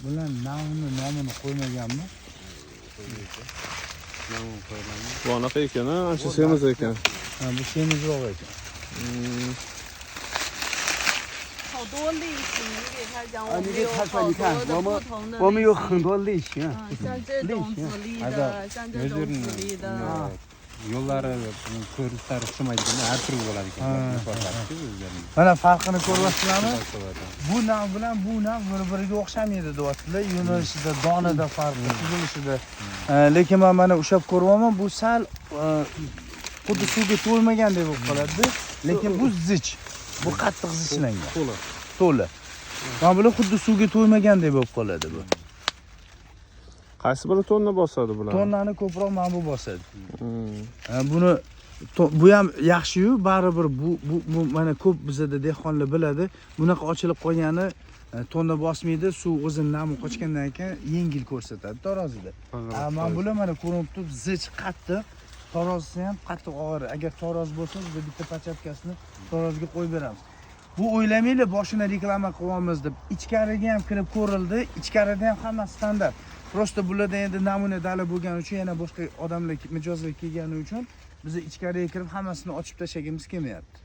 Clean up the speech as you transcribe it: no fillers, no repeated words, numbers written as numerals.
Bular navni nomini qo'ymaganmi? Bu anaqa ekan, ha, ancha semiz ekan. Ha, bu semizroq ekan. 好多类型，你给他讲，啊我们有你给他说好你看多的我们不同的我们有类型很多类型，嗯，像这种类型紫粒的，像这种紫粒的， Yo'llari, ko'rinishlari o'xshamaydi ekan, har turli bo'ladi ekan. O'zlarining. Mana farqini ko'ryapsizlarmi? Bo'ladi. Bu nav bilan bu nav bir-biriga o'xshamaydi deyaptilar. Yo'nalishida, donida farqi, tuzilishida. Lekin men mana ushlab ko'ryapman, bu sal xuddi suvga to'lmagandek bo'lib qoladi. Lekin bu zich. Bu qattiq zichlangan. To'la. To'la. Mana bular xuddi suvga to'ymagandek bo'lib qoladi bu. Qaysi biri tonna bosadi bular? Tonnani ko'proq mana bu bosadi. Buni bu ham yaxshi-yu, baribir bu mana ko'p bizada dehqonlar biladi. Bunaqa ochilib qolgani tonna bosmaydi, suv o'zini nami qochgandan keyin yengil ko'rsatadi tarozida. Mana bular mana ko'rinib turib zich qattiq, tarozisi ham qattiq og'ir. Agar taroz bo'lsa, biz bitta pachapkasini tarozga qo'yib beramiz. Bu o'ylamanglar boshini reklama qilyapmiz deb. Ichkariga ham kirib ko'rildi, ichkarida ham hammasi standart. Просто bularda endi namuna dala bo'lgani uchun yana boshqa odamlar mijozlar kelgani uchun biz ichkariga kirib hammasini ochib tashlagimiz kelmayapti.